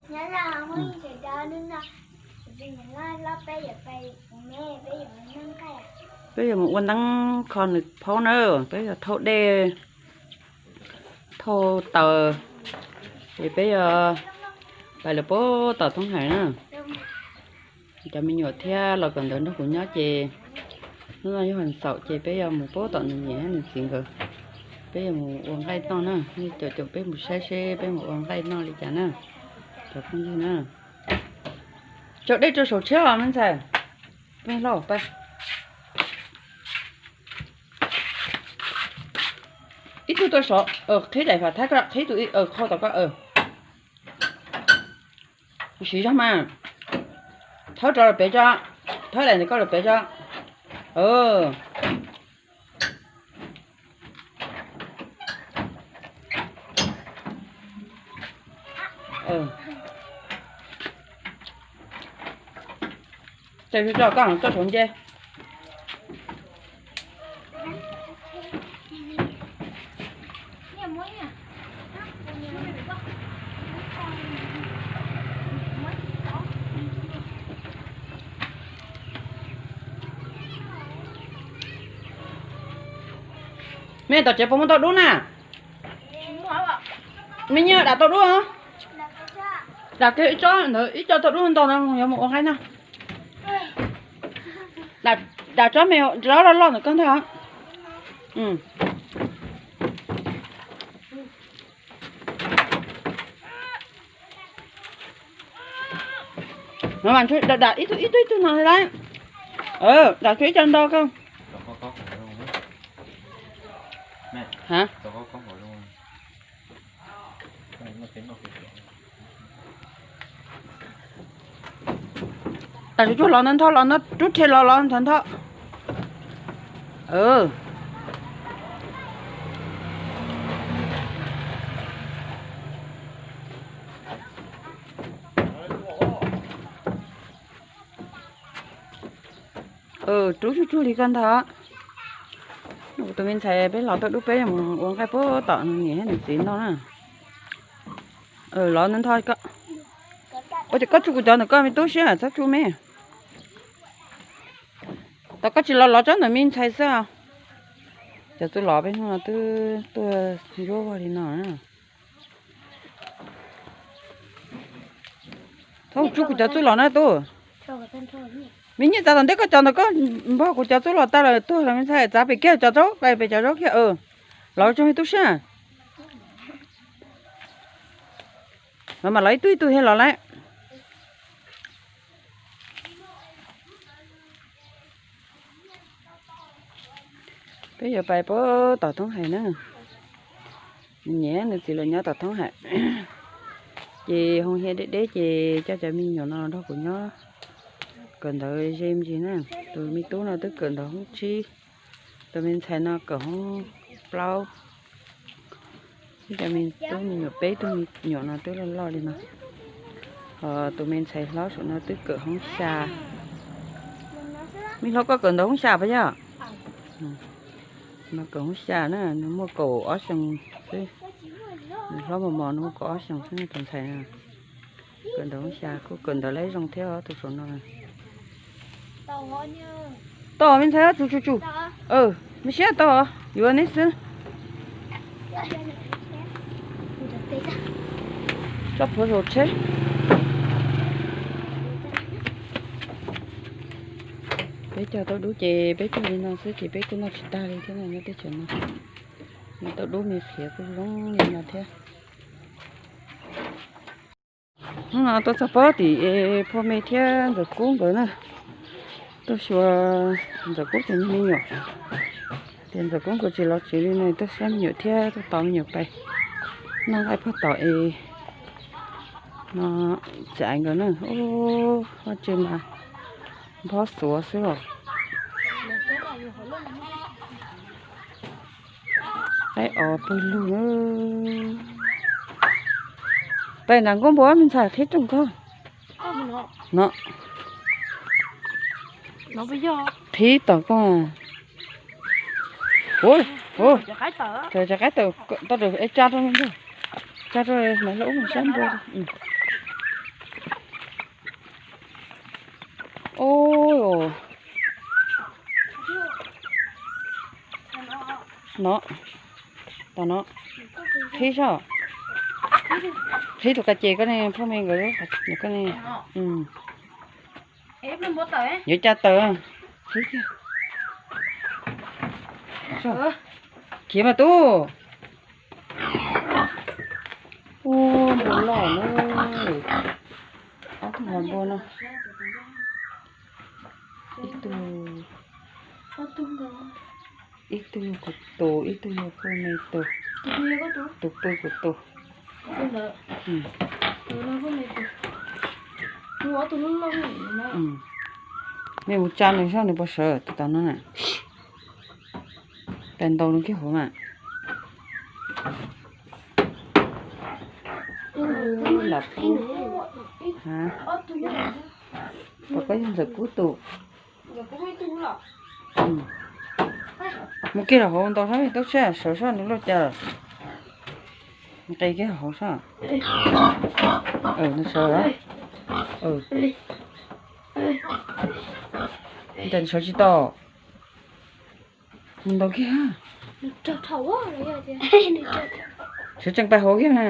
Peb yuav mus ua nteeb kho nws phaub na, peb yuav thauj dej, thauj taws, ces peb yuav pais lawm puag tom thoob hais na. Cov me nyuam thiab los kawm ntawv nrog kuv nyob ces hnub no yog hais xaum ces peb yuav mus puag tom nws niam thiab nws txiv nkawd. Peb yuav mus ua nqaij noj na, nej caum caum peb mus saib seb peb mus ua nqaij noj li cas na. Cov phooj ywg na, tso dej rau saum tsheb os me ntxhais. Peb hlo pab ib tug tuaj saum, qhib daim fam thab ko, qhib tus, qhau tom ko. Siv zog mas, thawb rau lawm pem tso, thawb daim ntawm ko lawm pem tso. Tso, tso koj tso saum nce. Me tom tsev puas muaj tauj dub na? Me nyiaj dam tauj dub. Dam kiag ib tsob ntawd, ib co tauj dub ntau no yuav mus ua nqaij no. Dam tsob me, tsob loj loj ntawm koj ntag. Dam ib tug ib tug ib tug no lawm. Dam tsuas ib co ntau koj. Dam tsuas tsuag los ntho ntho los no, rub rhe los los ntho ntho. Rub tsuag tsuag li koj ntag. Tus me ntxhais peb los tauj dub peb mus ua nqaij puag tom nws niam thiab nws txiv no na. Los ntho ntho koj. Ua cas koj tsuj kuv cov ntawm koj me tub siab txhob tsuj me. Tom koj tsis los los tsob ntawm me ntxhais xwb. Cov txuj lov peb hnub no twb tuaj zuab vog li no. Txhob tsuj kuv cov txuj lov na tub. Me nyiaj txav tom ntej koj cov ntawm koj npog kuv cov txuj lov tag lawm tuag lawm me ntxhais, txav pem kiag cov zaub, pem cov zaub kiag. Los tso me tub siab. Los mas los ib tug ib tug thiaj los lawm. Peb yuav pais puag tom thoob hais na. Nws niam nws txiv lawv nyob tom thoob hais. Ces hoo hiav deb deb ces coj cov me nyuam no nrog kuv nyob kawm ntawv ze me ntsis na. Tus me tub no twb kawm ntawv hoob tsib, tus me ntxhais no kawm hoob plaub. Cov me tub me nyuam peb tug me nyuam no twb loj loj li no. Ho tus me ntxhais hlob saum no twb kawm hoob xya. Me hlob koj kawm ntawv hoob xya puas yog? No kawm hoob xya na, nws muaj kaum ob xyoos xwb. Nws hlob mos mos nws muaj kaum ob xyoos xwb tus ntxhais no. Kawm ntawv hoob xya kuj kawm ntawv lab zoo thiab tus saum no. Tau me ntxhais, tsuj tsuj tsuj. Me siab tau, yuav neb xwb. Tso plhuav saum tsheb. Peb cog tauj dub ces peb cog li no xwb ces peb kuj noj tsis tag li thiab no nyob teb chaws no. Tauj dub me qhiav kuj zoo li no thiab. Hnub no tuaj txog pob tim Phua Me thiab Ntxawm Kub nkawd na, tuaj xyuas Ntxawm Kub tus me nyuam. Tias Ntxawm Kub nkawd tsis los tsev li no, tuaj saib me nyuam thiab tuaj tos me nyuam pais noj nqaij puag tom es no txais nkawd na. Ub, vaj tse mas nphob xuav xwb os. Qaib os pawg lug. Pais nram nkuaj npua me ntxhais qhib rooj koj no. Qhib tom koj. Ua, ua, cov qaib tawm tau, tsa rau me ntxhais, tsa rau maiv lub ub mus saib npua. No, tam no, qhib soj, qhib tus ka ces koj ne, phoj me nkawd, koj ne. Yuav caj taws, qhib kiag. Khiav mas tub. Ua npua loj na. Ob tug npua no. Ib tug, ib tug yog kuv tus, ib tug yog phoj me tus, tus pw kuv tus. Nej mus tsa nws soj nws puas sawv tus tom no na. Pais ntaus nws kiag hauv mas. Lam pub. Tom koj yog Ntxawm Kub tus. Mus kiag rau hauv ntaus sab tub tshaj sawv soj nws loj cas. Nqis kiag hauv soj. Nws sawv. Ntes sawv tsis tau. Ntaus kiag. Sawv tseem pais hauv kiag na.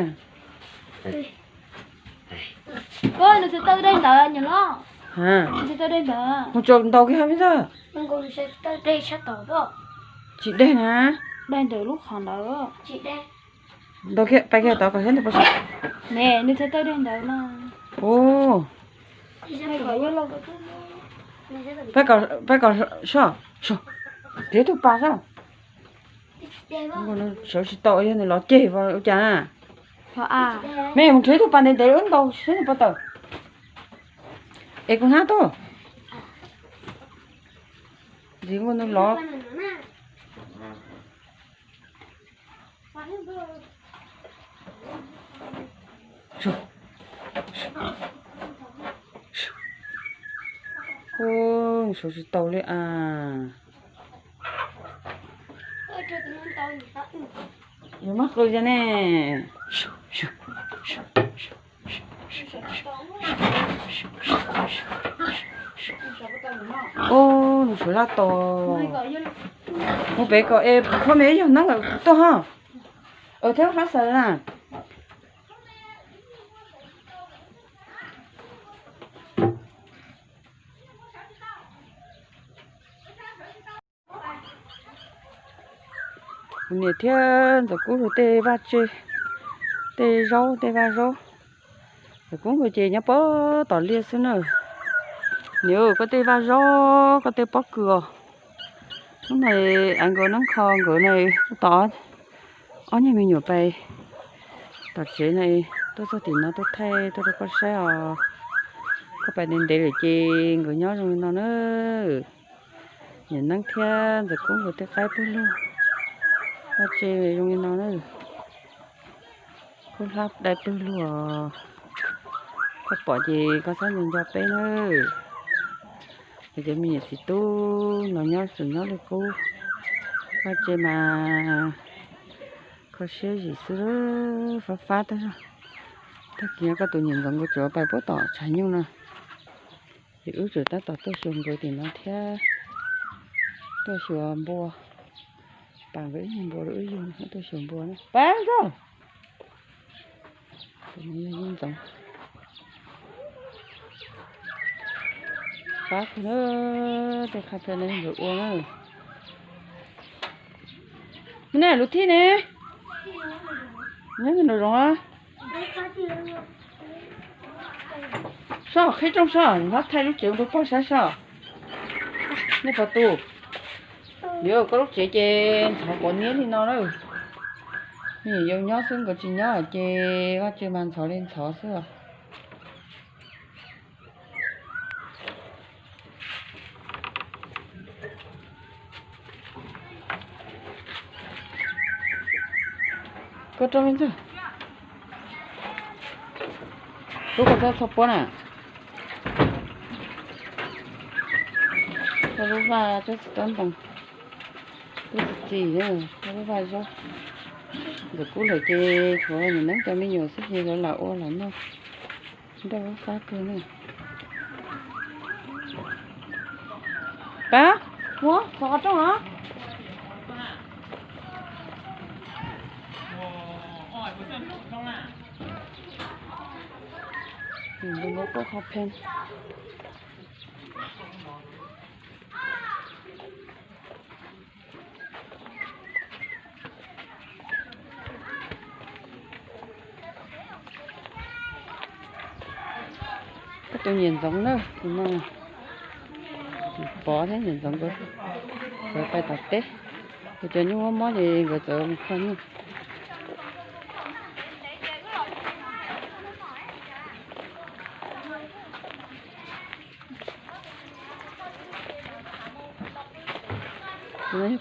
Nws txhais taw dej ntawd, nws txhais taw dej ntawd. Mus tsom ntaus kiag me ntag. Tsis dej na. Dej ntawm lub qhov ntawd. Ntaus kiag, pais kiag tod kom saib nws puas sawv. Ne, nws txhais taw dej ntawd no. Ua, pab kom soj, soj, nrhiav tus pas soj. Sawv tsis tau, yog nws los ceg ua cas na. Me mus nrhiav tus pas ntev ntev wb ntaus seb nws puas tawm. Es kuv hnab tuaj. Ntxiv ua nws los. Ua, sawv tsis tau li as. Yuav muab qw za ne. Ub, nws sawv laj tos. Mus pem kom es phoj me ib yog neeb lawm tuaj ho. Thiab hlab xaws na. Kuv niam thiab Ntxawm Kub hlawv tej vaj tse, tej zaub, tej vaj zaub. Ntxawm Kub nkawd ces nyob puag tom liaj xwb na. Niam, koj tej vaj zaub, koj tej pob kws os. Hnub no es nkawd nab kho nkawd na, tuaj tos ob niag me nyuam pais tom tsev na, tuaj txog tim no tuaj thaij tuaj rau koj saib os. Koj pais ntev ntev lawm ces nkawd nyob zoo li no na. Niam Neeb thiab Ntxawm Kub nkawd tej qaib pawg lug, vaj tse zoo li no na. Kub hlab dai pawg lug os. Koj pom ces koj txhob nco nco peb na. Yog cov me nyuam txiv tub no nyob tseem nyob li qub, vaj tse mas kho siab zim xwb, fab fab tag zog. Tag kis no koj tus niam ntxoov nkawd tseem pais puag tom tshav nyuj no, ces wb tseem tab tom tuaj xyuas nkawd tim no thiab, tuaj xyuas npua. Pas nkawd ib nyuag npua rau wb yug, tuaj xyuas npua na. Pab nkauj, tus no yog Yeej Ntxoov. Pab kawg na, tej qhov chaw no nkawd ua na. Neb lub thij ne, nyob nram zoov. Soj, qhib rooj soj, nyob thaij lub tsev rau pog saib soj. Nej pog tus, yuav koj lub tsev ces ntxhov quav niab li no na. Me nyuam yaus nyob xwb, nkawd tsis nyob ces vaj tse mas ntxhov li ntxhov xwb os. Koj rau me ntxawg, rub koj txoj txhua puab na. Koj lub vaj txob txiv txob ntoo, tub txiv txiv, koj lub vaj zaub. Ntxawm Kub lawm ces tshuav niam Neeb cov me nyuam xwb ces lawv lam ua lam noj. Nroj fab kawg ne. Pab, muab xov qhov rooj os. Koj tus niam ntxoov na, tus no, Pov thiab niam ntxoov nkawd txawm pais tom teb, kuv cov nyuj mob mob ces nkawd txawm mus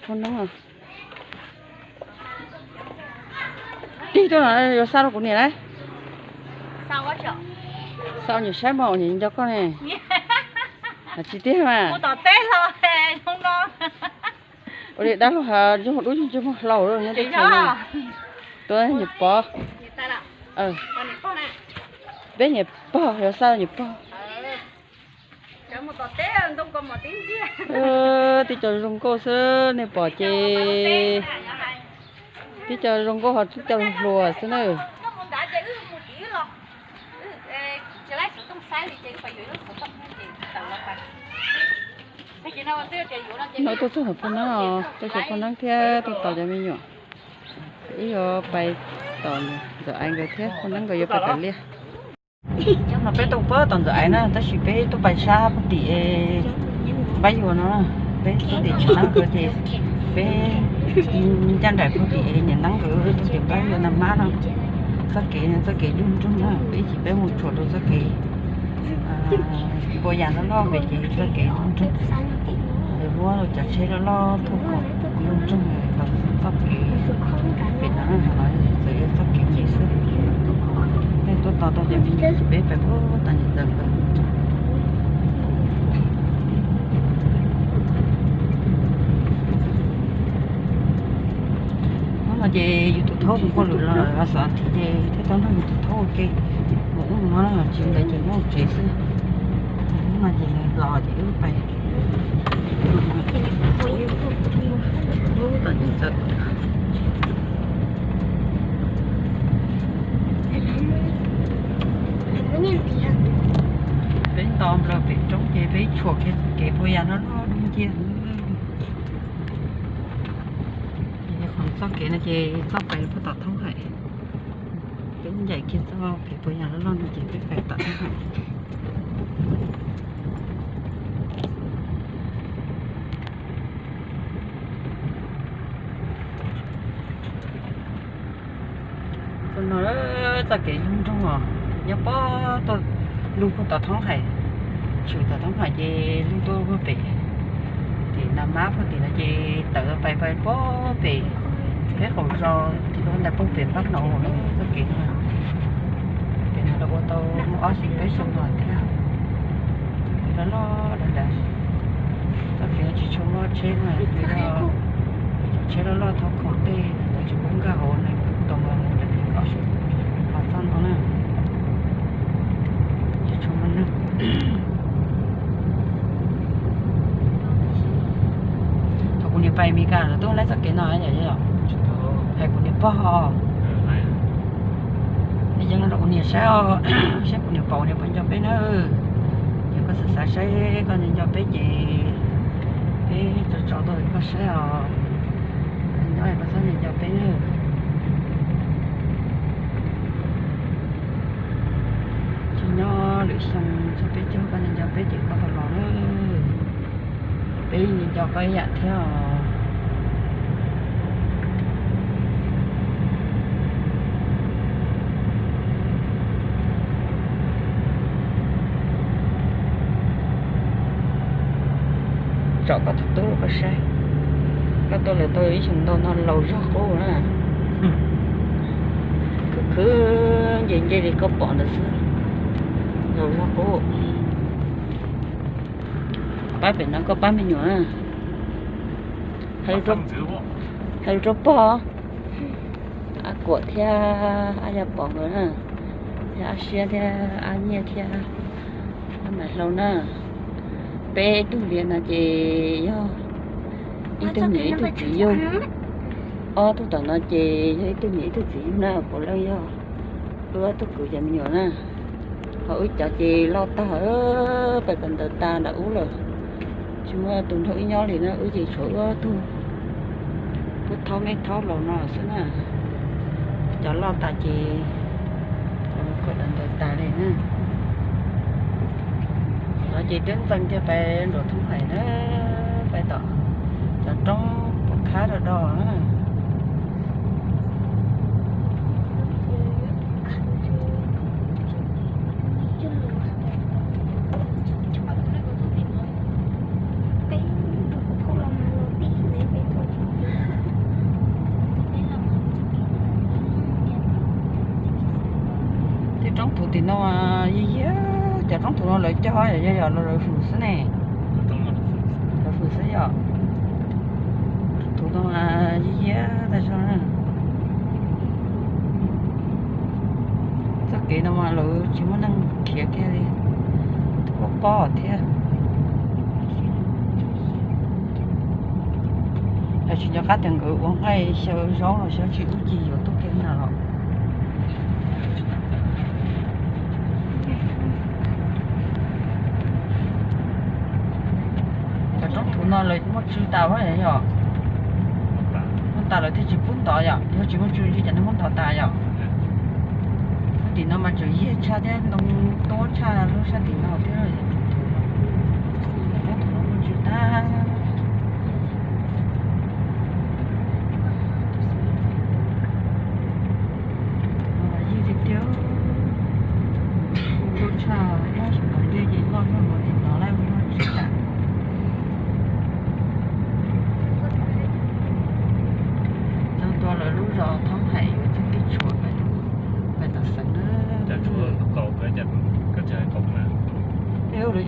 kho nyuj. Tig tuaj no yuav xa rau kuv niam lauj. Xa niam saib mas niam nco koj ne. Hais tsis tiag mas. Ua li dab laug has, dub ntsej muag hlau, tuaj niam Pov. Peb niam pog, yuav xa niam pog. Tib co zoo nkauj xwb nej pom ces, tib co zoo nkauj ho tib co hluas xwb na. No tuaj txog tom Phoj Neeb os, tuaj xyuas Phoj Neeb thiab tuaj tos cov me nyuam. Wb yuav pais tom Ntxawm Aiv nkawd thiab, Phoj Neeb nkawd yuav pais tom liaj. No peb tuaj puag tom Ntxawm Aiv na, tab sis peb tuaj pais sab puag tim Npab Yuas no, peb tuaj tim tshav nab nkawd ces peb ncaj nraim puag tim niam Neeb nkawd tuaj tim Npab Yuas Nag Mab no. Txoj kev, txoj kev nruj nroog na, peb ib chim peb mus tshua rau txoj kev Npua Yas loj loj pem ces txoj kev nruj nroog, muab cov tsheb loj loj thauj kom nruj nroog los txoj kev pem no na, los txawm yog txoj kev me xwb. Peb tuaj tos tau cov me nyuam ces peb pais puag tom niam Ntxawm nkawd. Hnub no ces yus tus thaub mus kauj lwm los xav thiv ces thiaj tau nrog yus tus thaub ua ke. Mus ub mus no tsis ntawd ces nyob hauv tsev xwb. Hnub no ces nws los ces wb pais. Ub tom niam Ntxawm. Peb nto nplaws pem roob ces peb tshuam kiag txoj kev Npua Yas loj loj dub nciab. Qhov txoj kev no ces txoj pais puag tom Thoob Haim. Peb ncaim kiag txoj kev Npua Yas loj loj no ces peb pais tom Thoob Haim. Tus no txoj kev lug nroog os, nyob puag tuaj lug puag tom Thoob Haim, tshwm tom Thoob Haim ces lug tuaj puag pem tim Nas Mab puag tim no ces tawm pais pais puag pem peb qaum zos tim ntawd puag pem Npab Hnov na txoj kev no. Pem no lawv ua tau muaj ob xyoos peb xyoos no thiab. Loj loj dav dav. Txoj kev no tsis tshua muaj tsheb na, yog cov tsheb loj loj thauj khoom tej lawv tsis pub nkag hauv na, tau mus lawv pheej kom sawv los txog no na. Tsis tshua muaj neeg. Thaum kuv niam pais Amelikas lawv twb laib txoj kev no, hais kuv niam pog os. Yeej rau kuv niam saib os, saib kuv niam pom niam puas nco peb na. Yog koj xav xav saib koj nco peb ces peb tso tso tuaj koj saib os. Nyob koj txhob nco peb na. Tsis nyob lwm xyoo txog peb caug koj nco peb ces koj ho los na. Peb nco koj ib yam thiab os. Tsom koj tus tub rau koj saib. Koj tuaj lawm tau ib xyoos ntau no laus zog qub na. Khwv khwv nce nce li koj pom ntawd xwb. Laus zog qub. Pab pem no koj pab me nyuam na. Hais lus rau pog, Ab Kuam thiab Ab Yaj Pov nkawd na, thiab Ab Siab thiab Ab Nyiaj thiab Ab Maiv Hlau na. Peb ib tug liam no ces yog ib tug niam ib tug txiv yug. Ob tug tom no ces yog ib tug niam ib tug txiv yug na, puav leej yog wb ob tug kwv cov me nyuam na. Ho wb cov ces loj tag, pais tom ntawd tas nram ub lawm, tsis muaj tus nrog wb nyob li na, wb ces tshuav wb ob tug pub thaub me thaub laus no xwb na. Cov loj tas ces kom tom ntawd tas li na. No ces twb ntxeev kiag pais nram Thoob Haim na, pais tom cov roob puas khab do do na. Tej roob thuv tim no yig yig, cov roob thuv no lawv cog yog yog lawv fwm xwb ne. Lawv fwm xwb yom. Thuv no yig yig tag zog na. Txoj kev no mas lawv tsis muaj neeg khiav kiag li, pob pob thiab. Lawv tsis nco qab tias nkawd ua nqaij xyaw zaub los xyaw tsis ub ci yuav tuaj kiag na los. Cov roob thuv no lawv muaj tsw tas yom. Muaj tas lawv thiaj tsis pub ntov yom, yog tsis muaj tsw ces cov no muab ntov tas yom. Lub tim no mas tseem yig tshaj thiab ntoo tuab tshaj lub sab tim no thiab. Cov roob thuv no muaj tsw tas. Yig tiag tiag. Lub tshaj nyob saum no dej ces loj zog nkaus li no lawm, loj tsis tas. Txog ntua lawv lub zos Thoob Haim yuav txog kev tshuam pais tom xeev na. Tej lub cov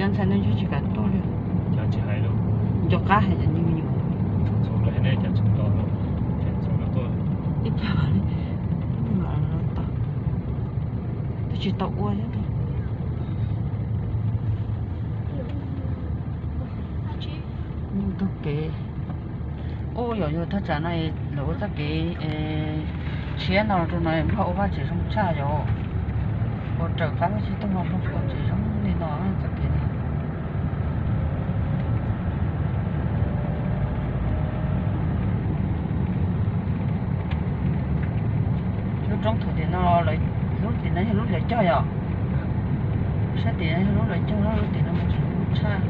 ntxhais no ntshe tsis kam tuaj li. Nco qab hais cov me nyuam. Ib plag li, twb tsis tau ua thiab. Nyuj taug kev. Ub, yog yog thaj tsam no lawv ua txoj kev tshiab no rau no Nplog ua vaj tsev zoo tshaj yom. Ua raws qab vaj tsev tuaj no Nplog ua tsev zoo li no txoj kev no. Lub roob thuv tim no, lub tim no yog lub lawv cog yom. Sab tim no yog lub lawv cog, lub tim no mas tsis lub tshaj.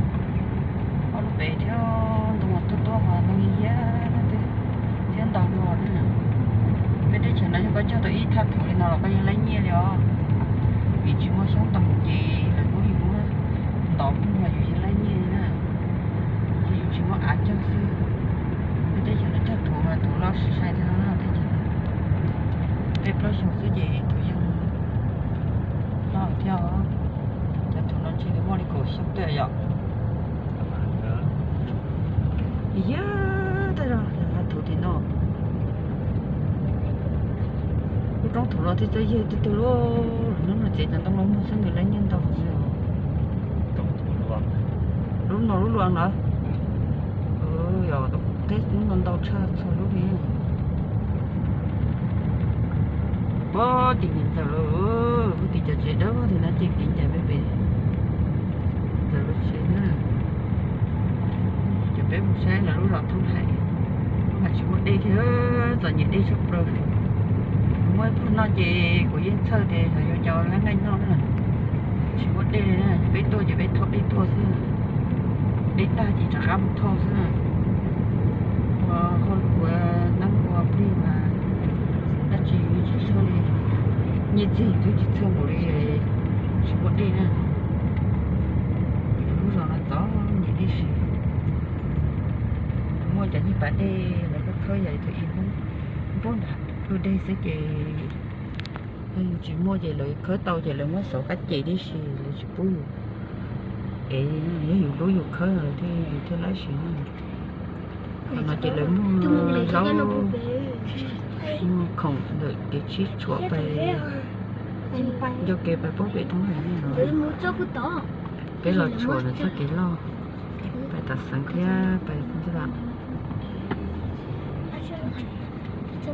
Ob lub pem thiab ntoo mas tuab tuab ho ntoo yig yig thiab ntau dua na. Peb teb chaws no yog koj cog tau ib thaj thuv li no los koj yeej laib nyiaj li os. Vim tsis muaj xyoob ntoo ces lawv kuj yus muab ntov mus los yus yeej laib nyiaj li na. Ces yus tsis muaj av cog xwb. Peb teb chaws no cog thuv mas thuv loj sai sai thiab no na, teb chaws no peb plaub xyoos xwb ces thuv yeej loj thiab os. Cov thuv no ntshe nws muaj li kaum xyoo tuaj yom. Yog tag zog cov thuv tim no. Lub roob thuv los thiaj txawj yig tiag tiag lauj, lub no txiav cov ntoo los muag xwb nws laib nyiaj ntau heev li os. Lub no lub luas ntawd, yog teb lub no ntau tshaj txhua lub li. Puag tim niam ntxawm lawv, puag tim cov tsev dawb vog tim no ces kev ncaim pem pem ntxawm lub tsev na. Ces peb mus saib lawv lub zos Thoob Haim, Thoob Haim tsis muaj dej thiab, txom nyem dej tshaj plaws. Muaj ib pluag no ces kuv yeej txhawj tias xyov yuav cov lab nqaij noj na. Tsis muaj dej li na, peb tuaj ces peb thauj dej tuaj xwb. Dej tag ces rov qab mus thauj xwb na. Ua hauj lwm ua neeb ua plig mas dab tsi tsis txhawj li, nyiaj txiag twb tsis txhawj npaum li tsis muaj dej na. Lub zos no txom nyem dej si. Muaj cov nyiaj pas dej lawv khawb khawb yam li thaum ub Hmoob, Hmoob nram kwj deg xwb ces yog yus tsis muaj ces lawv khawb tau ces lawv muab xauv qab ces tib si, lawv tsis pub yus. Es yog yus hlub yus khawb lawv thiaj, yus thiaj laib siv. Qhov no ces lawv muag zaub, muag khoom ntawm kev tsheb tshuam pais, ncauj kev pais puag pem Thoob Haim no. Peb los tshuam lawv txoj kev loj, pais tom Xeev thiab pais Ntxwj Vam. Txog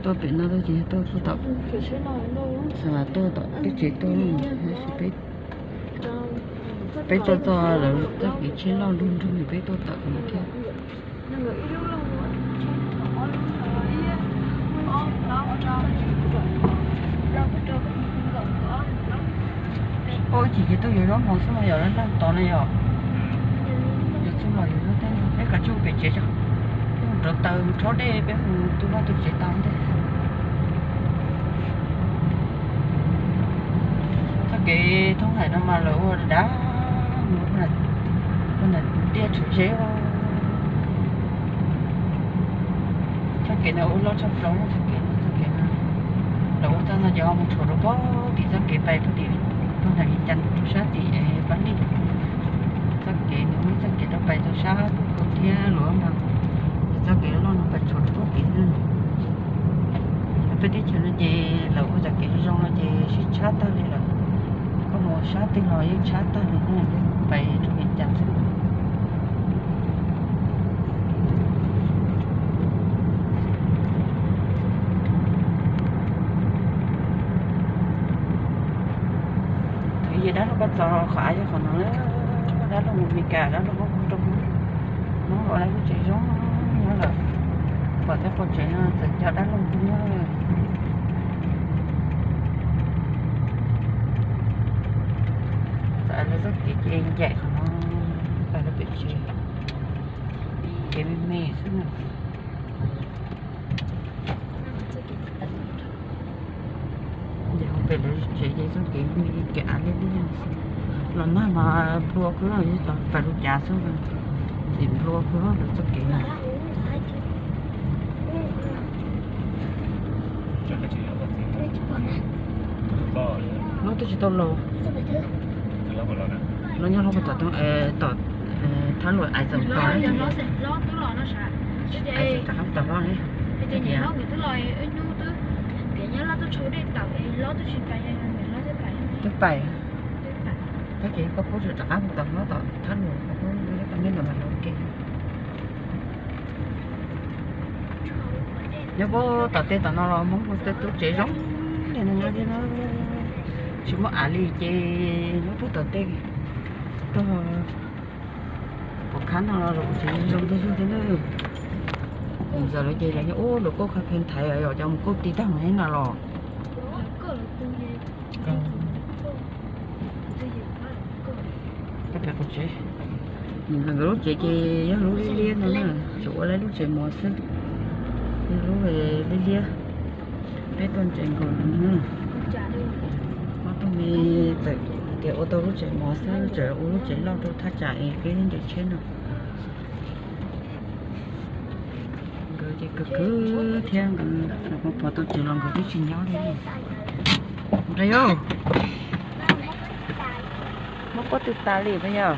tuaj pem no tuaj ces tuaj tom, xav mas tuaj tom peb tsev tuaj, tab sis peb, peb tuaj txog lawv txoj kev tsheb loj nrug nrug nws peb tuaj tawm no thiab. Ua ib chim ces tuaj yuav zaub mov xwb no yog lawv nrog tod ne yog. Yuav txuj los yuav zaub teb no peb kav tsij ua pem tsev tso. Peb mus rauv taws mus rhaub dej peb mus tu vaj tu tsev tau ntej. Txoj kev thoob hais no mas lawv ua dav, ua nram tiaj tshwm zeb. Txoj kev no ua loj tshaj plaws, txoj kev no, txoj kev no lawv ua txoj no ces ho mus tshuam rau pem tim txoj kev pais pem tim, pem nram Vias Cas rau sab tim Pab Lij. Txoj kev no muaj ib txoj kev rau pais rau sab pem thiab los mas, ces txoj kev loj no pais tshuam rau pem tim no. Peb teb chaws no ces lawv ua txoj kev zoo no ces sib tshab tag li lawm. Koj mus sab twg los yeej tshab tag li na, pais rau Vias Cas xwb. Thaum ub dab laug koj txog qhov av yog qhov no, dab laug mus Meskas, dab laug muab rau Hmoob, Hmoob ua lawv lub tsev zoo nyob lawm. Pom tej qhov tsev no txawm cov dab laug nyob. Txawm lawv txoj kev ces ncaim qhov no, pais rau pem tsev, ces me me xwb na. Ces hauv pem lawv tsev ces txoj kev me me, kev av liab liab xwb. Los nag mas nplua kawg, yog cov pais lub cav xwb, ntxim nplua kawg lawv txoj kev na. Lub twb tsis tau los. Los nyob hlob puag tom, tom thab luam ais txawm tos, ais txawm rov qab tos hlob ne. Twb pais, tab ces koj pub rov qab mus tos hlob tom thab luam, koj pub tau neb ntawd mas los ua ke. Nyob puag tom tej tom no los Hmoob kuj tej tub tsev zoo li no nyob thiab na. Tsis muaj av li ces nyob puag tom tej, tog pom khab no los tsev zoo tiag tiag thiab na. Ntxawm lawv ces lawv nyob ub lawv kuj qha pheej thaiv yog cov mus kuj ti tag mus li no los. Nkawd lub tsev ces yog lub liab liab no na, tsuas ua lub tsev mov xwb, yog lub liab liab. Peb tuaj ntses nkaus no na. Ob tug me txawm tias ua tau lub tsev mov xwb, tseem ua lub tsev loj rau thaj tsam es peb nres tsheb no. Nkawd ces kawg kawg thiab, nkawd pov tau tsev los nkawd twb tsis nyob li. Nra yau, muab pob tw tas li puas yog?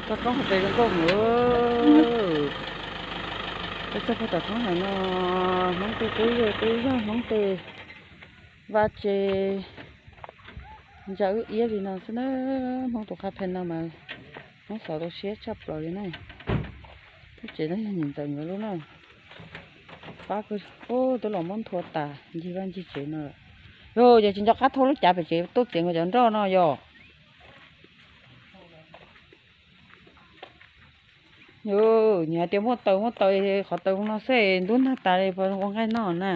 Toj roob hauv pes zoo nkauj heev. Peb txog puag tom roob hauv no, Hmoob tej qub zej qub zog, Hmoob tej vaj tse ntsa wb iab li no xwb na. Hmoob tus qha pheej no mas Hmoob xav tau siab tshaj plaws li na. Lub tsev no yog niam ntxawm nkawd lub na. Pab, ub, twb los muab nthua tas ncig vaj ncig tsev no lawm. Yog ces tsis nco qab thauj lub cav pem tsev tuaj txiav nkawd cov nroj no yog. Yog nyias hais tias muaj taws muaj taws, qhov taws no xwb ntub ntag tas li puas ua nqaij noj na.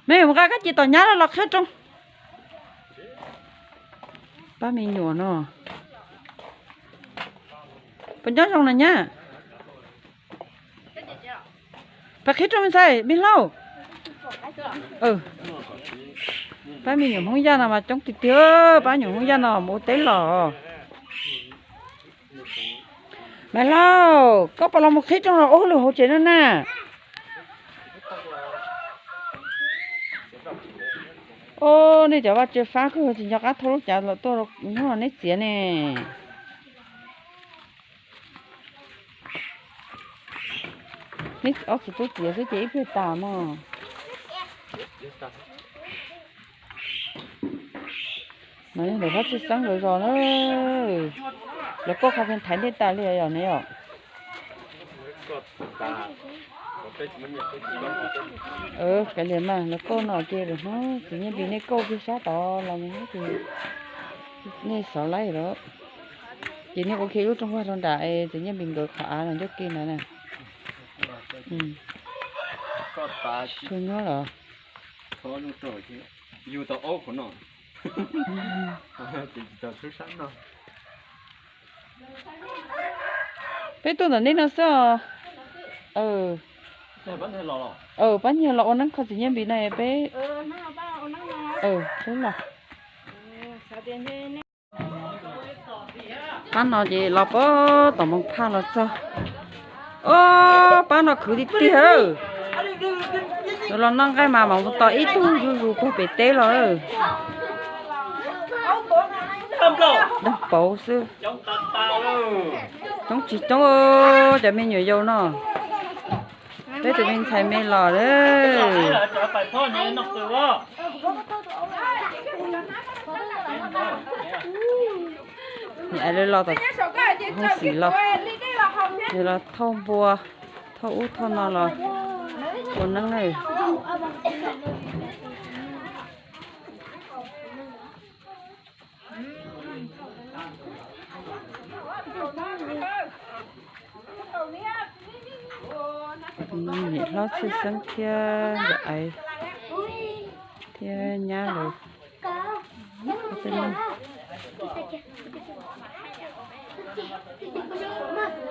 Me mus nqa kab cia tom nyab los los qhib rooj. Pab me nyuam no, puas nyob zoo na nyab? Pab qhib rooj me ntxhais me hlau. Pab me nyuam Hmoob Yaj no mas coob tiag tiag, pab nyuam Hmoob Yaj no mus ua teb los. Maiv Lauj, koj puas los mus qhib rooj los ua hauj lwm hauv tsev no na? Os, nej cov vaj tse fab kawg tsis nco qab thauj lub cav los tuaj hnub no neb txiav ne. Neb ob txiv tub txiav xwb ces ib pliag tas mog. No yog ntawm Hlob Txhiaj Xeeb lawv zos na. Lawv kauj qha thaiv ntej tas li yom ne yom. Kav liam mas lawv kauj no ces lawm hnub txiv Nyiaj Npis nej kauj kiag sab tod los mus ces nej xov laib lawm. Ces nej ua kiag lub rooj vag rau nram es txiv Nyiaj Npis nkawd qhov av los ncauj ke ntawd na. Tsuag nyuaj los. Peb tuaj ntawm nej no xwb os. Pab nyiag los ua neeb kho txiv Nyiaj Npis no peb. Peb los. Pab no ces los pab tom Moos Phaj los txog. Ob pab no khwv tiag tiag. Los noj nqaij mas mam mus tos ib tug zuj zus puag pem teb los. Dag pauv xwb. Coob tsis coob cov me nyuam yaus no. Peb tus me ntxhais me los lawm. Niam lawv los tom hoob xim los, los thauj npua, thauj ub thauj no los ua neeb na. Niam hlob Txhiaj Xeeb thiab Nkauj Aiv thiab nyab lawv.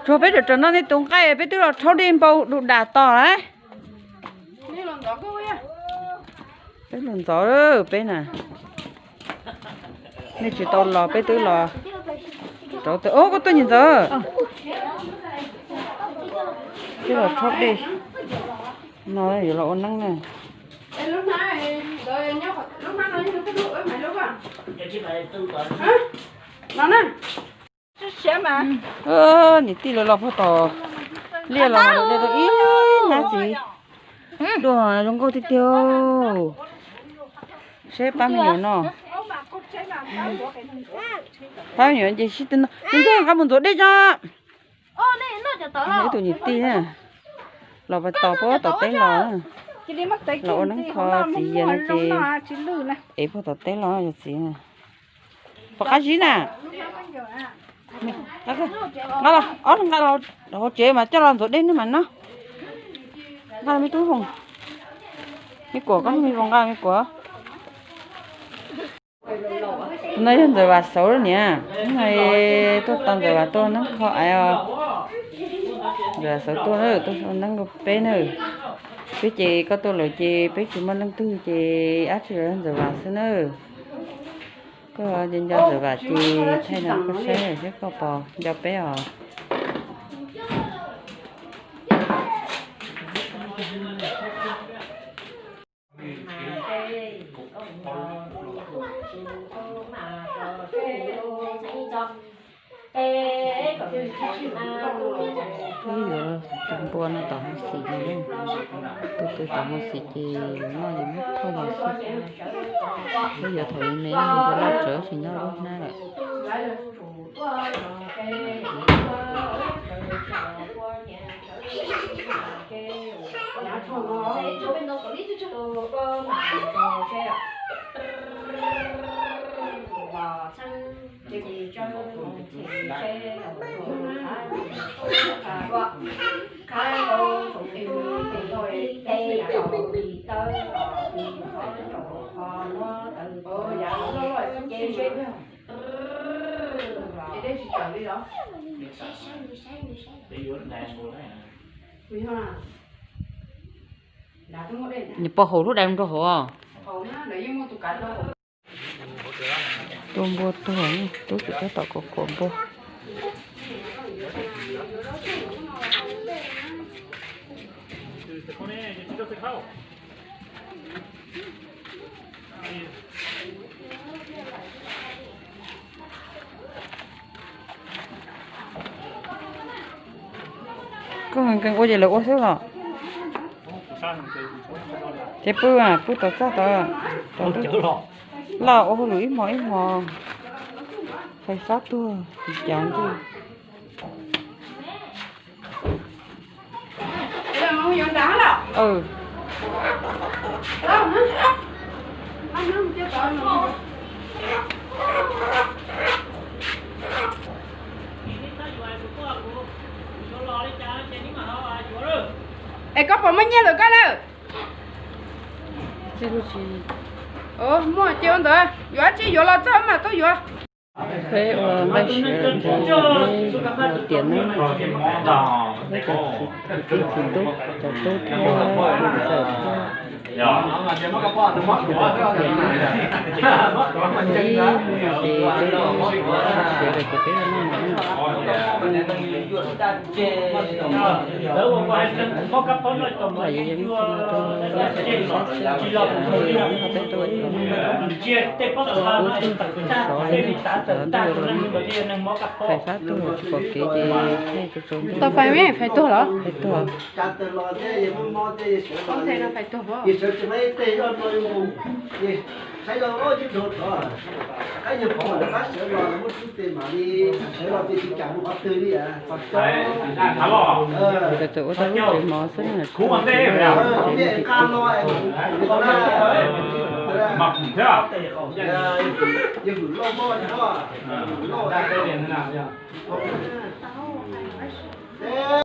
Tsuas peb tseem noj nej tus nqaij, peb twb los rhaub dej npau du dam tos lawm. Peb los ntxov peb na. Nej tsis tau los peb twb los rauv taws. Ob, koj tuaj nyiam ntxawm. Twb los rhaub dej no yuav los ua neeb na. Niam tij lawv los puag tom liaj los mas lawv ib hnab txiv dua zoo nkauj tiag tiag. Seb pab me nyuam no, pab me nyuam ces sib tw no, nws nrog nqa mus ntxuav dej tso. Ib tug niam tij los pas tos puag tom teb los, los ua neeb kho txiv yias no ces ev puag tom teb los yog txiv. Pom qab zib na. Nqa los, ob nqa los hauv tsev mas coj los ntxuav dej no mas no. Nqa los me tub Voos, me Kuam, koj me Voos nqa me Kuam. No yog Ntxawm Vam Xauv niam, tuaj tos Ntxawm Vam tuaj neeb kho aiv os. Ntxawm Vam Xauv tuaj na, tuaj neeb rau peb na. Peb ces koj tuaj lawm ces peb tsis muaj leej twg ces ab tsi los yog Ntxawm Vam xwb na. Koj nco nco Ntxawm Vam ces thaij no koj saib seb koj puas nco peb os. Peb yuav tus npua no tom hoob xim no, tus twg tom hoob xim ces noj ces muab thauj los xwb. Peb yuav thaum me npua loj tsawv tsis nyob lub hnab lawm. Nws pos hauv lub dais rau hauv. Tua npua tuag, tub tseem tab tom kuam kuam npua. Koj nkees ua ces lawv ua xwb los? Ces pw, pw tom txaj tod, loj ua hauj lwm ib hmo ib hmo, fais fab tuag cav ntuj. Es koj puas muaj nyiaj ntawm koj lawm? Muaj ces ua ntawd, yuav dab tsi yuav los txog mas tuaj yuav. Peb ua nqaij siav ces peb ua tiam neeb, peb cov txiv tub, cov tub thiab ntxawm thiab. Ib hnub no ces peb ua nqaij siav lawm ces peb ua noj mov na. Lam yuav yeej rau sab xwb, ho peb tuaj ib los, ub twb sov li, cov ntuj los fais fab tuag tsis pom kev ces tau fais, fais tuag los fais tuag. Ntawd txawm ua tau lub tsev mov xwb na,